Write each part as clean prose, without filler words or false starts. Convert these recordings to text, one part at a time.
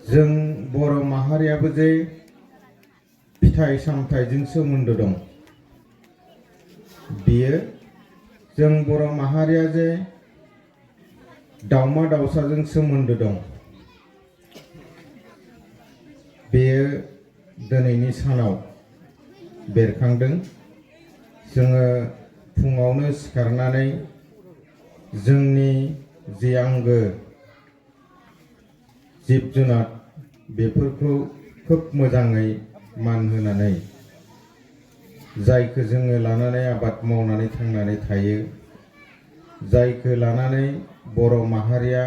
जों बर' माहारियाबो जे फिथाइ सामथाइजों सोमोन्दो दं। बियो जों बर' माहारिया जे दाउमा दाउसाजों सोमोन्दो दं। बेयो दिनैनि सानाव बेरखांदों। जोङो फुङावनो सिखारनानै जोंनि जि आंगो जिब जुनार बेफोरखौ खोब मोजाङै मान होनानै जायखौ जोङो लानानै आबाद मावनानै थांनानै थायो, जायखौ लानानै बर' माहारिया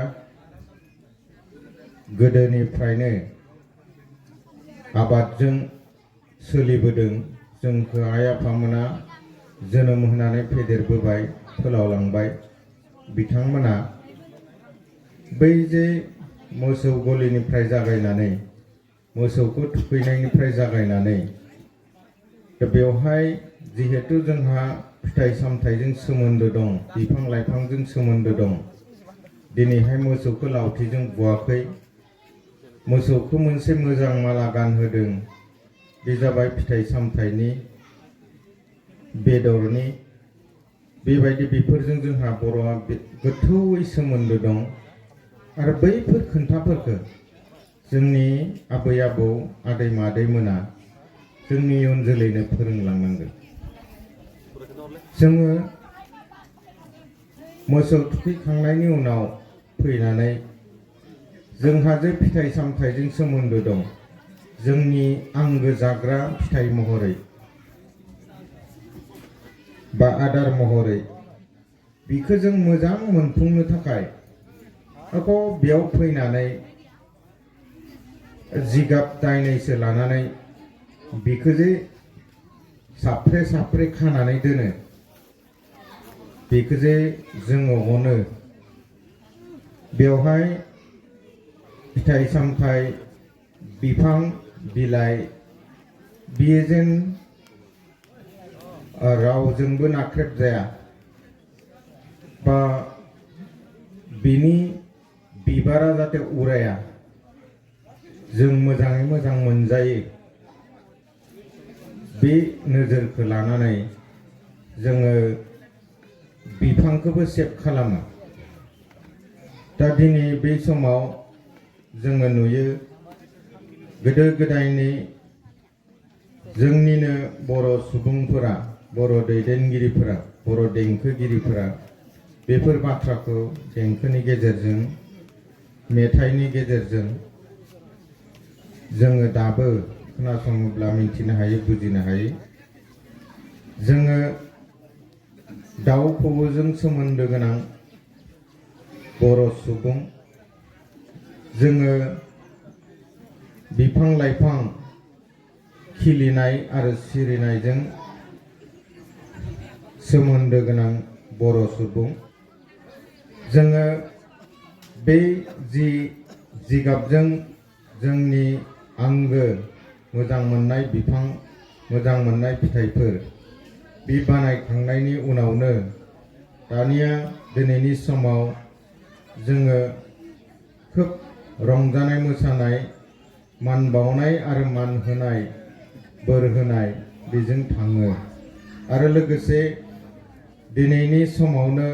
गोदोनिफ्रायनो आबादजों सोलिबोदों। जोंखौ आइ आफामोना जोनोम होनानै फेदेरबोबाय, फोलावलांबाय। बिथांमोना बै जे मोसौ गलिनिफ्राय जागायनानै मोसौखौ थुखैनायनिफ्राय जागायनानै बेवहाय जिहेतु जोंहा फिथाइ सामथाइजों सोमोन्दो दं, बिफां लाइफांजों सोमोन्दो दं। दिनैहाय मोसौखौ लावथिजों बुवाखै, मोसौखौ मोनसे मोजां माला गानहोदों। बे जाबाय फिथाइ सामथाइनि, बेदरनि। बेबायदि बेफोरजों जोंहा बर'आ गोथौयै सोमोन्दो दं। आरो बैफोर खोन्थाफोरखौ जोंनि आबै आबौ आदै मादैमोना जोंनि इयुन जोलैनो फोरोंलांनांगोन। जोङो मोसौ थुखैखांनायनि उनाव फैनानै जोंहा जे फिथाइ सामथाइजों सोमोन्दो दं, जोंनि आंगो जाग्रा फिथाइ महरै बा आदार महरै, बिखौ जों मोजां मोनफुंनो थाखाय बेयाव फैनानै जिगाब दायनैसो लानानै बिखौ जे साफ्रे साफ्रे खानानै दोनो, बेखौ जे जोङो अनो। बेवहाय फिथाइ सामथाइ, बिफां बिलाइ, बियो जेन रावजोंबो नाख्रेब जाया, बा बिनि बिबारा जाहाथे उराया, जों मोजाङै मोजां मोनजायो। बे नोजोरखौ लानानै जोङो बिफांखौबो सेभ खालामो। दा दिनै बे समाव जोङो नुयो गोदो गोदायनि जोंनिनो बर' सुबुंफोरा, बर' दैदेनगिरिफोरा, बर' देंखोगिरिफोरा बेफोर बाथ्राखौ देंखोनि गेजेरजों, मेथाइनि गेजेरजों जोङो दाबो खोनासङोब्ला मिन्थिनो हायो, बुजिनो हायो। जोङो दाउ खौवौजों सोमोन्दो गोनां बर' सुबुं। जोङो बिफां लाइफां खिलिनाय आरो सिरिनायजों सोमोन्दो गोनां बर' सुबुं। जोङो बे जि जिगाबजों जोंनि आंगो मोजां मोननाय बिफां, मोजां मोननाय फिथाइफोर, बे बानायखांनायनि उनावनो दानिया दिनैनि समाव जोङो खोब रंजानाय मोसानाय, मान बावनाय आरो मान होनाय, बोर होनाय बेजों थाङो। आरो लोगोसे दिनैनि समावनो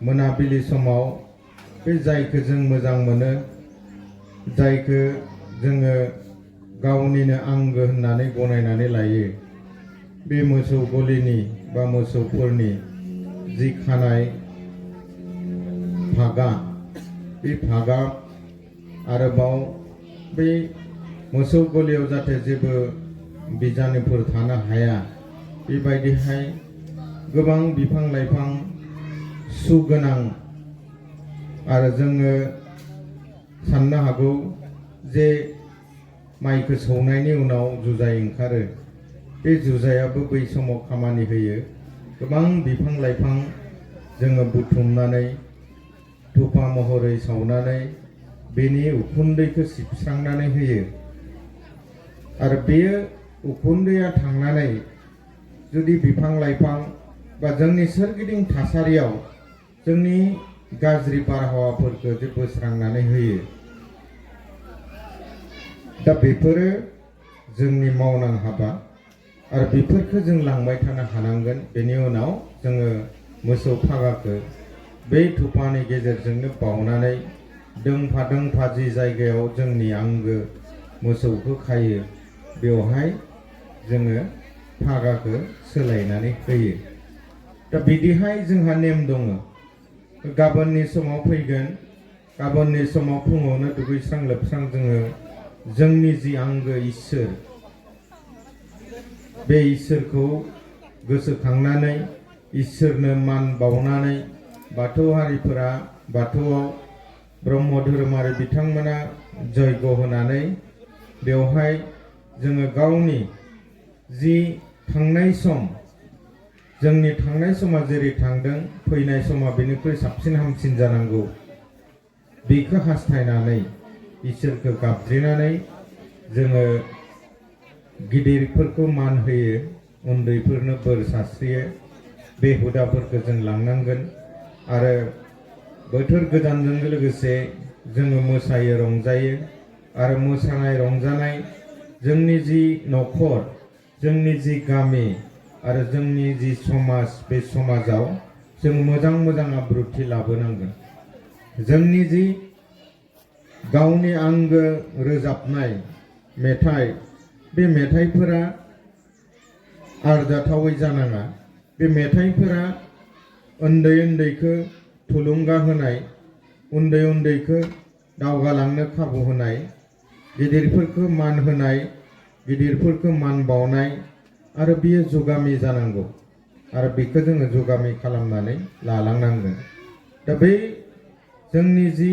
मोनाबिलि समाव बे जायखौ जों मोजां मोनो, जायखौ जोङो गावनिनो आंगो होननानै गनायनानै लायो, बे मोसौ गलिनि बा मोसौफोरनि जि खानाय फागा, बे फागा आरोबाव बे मोसौ गलियाव जाहाथे जेबो बिजानुफोर थानो हाया, बेबायदिहाय गोबां बिफां लाइफां सुगोनां। आरो जोङो साननो हागौ जे माइखौ सौनायनि उनाव जुजाय ओंखारो, बे जुजायाबो बै समाव खामानि होयो। गोबां बिफां लाइफां जोङो बुथुमनानै थुफा महरै सावनानै बेनि उखुन्दैखौ सिबस्रांनानै होयो। आरो बेयो उखुन्दैया थांनानै जुदि बिफां लाइफां बा जोंनि सोरगिदिं थासारियाव जोंनि गाज्रि बारहावाफोरखौ जे बोस्रांनानै होयो। दा बेफोरो जोंनि मावनां हाबा आरो बेफोरखौ जों लांबाय थानो हानांगोन। बेनि उनाव जोङो मोसौ फागाखौ बै थुफानि गेजेरजोंनो बावनानै दोंफा दोंफा जि जायगायाव जोंनि आंगो मोसौखौ खायो बेवहाय जोङो फागाखौ सोलायनानै होयो। दा बिदिहाय जोंहा नेम दङ। गाबोननि समाव फैगोन, गाबोननि समाव फुङावनो दुगैस्रां लोबस्रां जोङो जोंनि जि आंगो इसोर बे इसोरखौ गोसोखांनानै इसोरनो मान बावनानै बाथौआरिफोरा बाथौआव ब्रह्म धोरोमारि बिथांमोना जयग' होनानै बेवहाय जोङो गावनि जि थांनाय सम, जोंनि थांनाय समा जेरै थांदों फैनाय समा बेनिख्रुइ साबसिन हामसिन जानांगौ बेखौ हास्थायनानै इसोरखौ गाबज्रिनानै जोङो गिदिरफोरखौ मान होयो, उन्दैफोरनो बोर सास्रियो। बे हुदाफोरखौ जों लांनांगोन। आरो बोथोर गोदानजों लोगोसे जोङो मोसायो, रंजायो। आरो मोसानाय रंजानाय जोंनि जि न'खर, जोंनि जि गामि आरो जोंनि जि समाज, बे समाजाव जों मोजां मोजां आब्रुथि लाबोनांगोन। जोंनि जि गावनि आंगो रोजाबनाय मेथाइ, बे मेथाइफोरा आरजाथावै जानाङा। बे मेथाइफोरा उन्दै उन्दैखौ थुलुंगा होनाय, उन्दै उन्दैखौ दावगालांनो खाबु होनाय, गिदिरफोरखौ मान होनाय, गिदिरफोरखौ मान बावनाय, आरो बियो जुगामि जानांगौ। आरो बेखौ जोङो जुगामि खालामनानै लालांनांगोन। दा बै जोंनि जि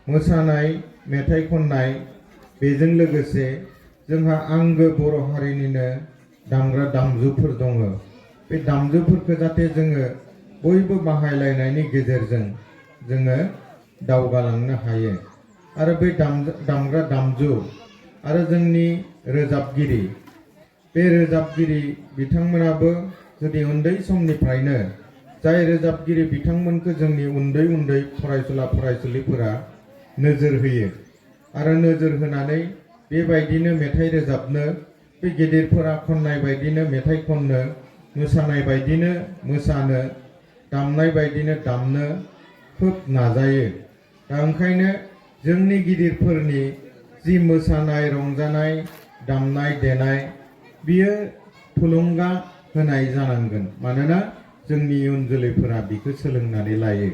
मोसानाय, मेथाइ खननाय, बेजों लोगोसे जोंहा आंगो बर' हारिनिनो दामग्रा दामजुफोर दङ। बे दामजुफोरखौ जाहाथे जोङो बयबो बाहायलायनायनि गेजेरजों जोङो दावगालांनो हायो। आरो बै दामग्रा दामजु आरो जोंनि रोजाबगिरि, बे रोजाबगिरि बिथांमोनाबो जुदि उन्दै समनिफ्रायनो जाय रोजाबगिरि बिथांमोनखौ जोंनि उन्दै उन्दै फरायसुला फरायसुलिफोरा नोजोर होयो आरो नोजोर होनानै बेबायदिनो मेथाइ रोजाबनो, बे गेदेरफोरा खननाय बायदिनो मेथाइ खननो, मोसानाय बायदिनो मोसानो, दामनाय बायदिनो दामनो खोब नाजायो। दा ओंखायनो जोंनि गिदिरफोरनि जि मोसानाय, रंजानाय, दामनाय देनाय, बियो थुलुंगा होनाय जानांगोन। मानोना जोंनि इयुन जोलैफोरा बेखौ सोलोंनानै लायो।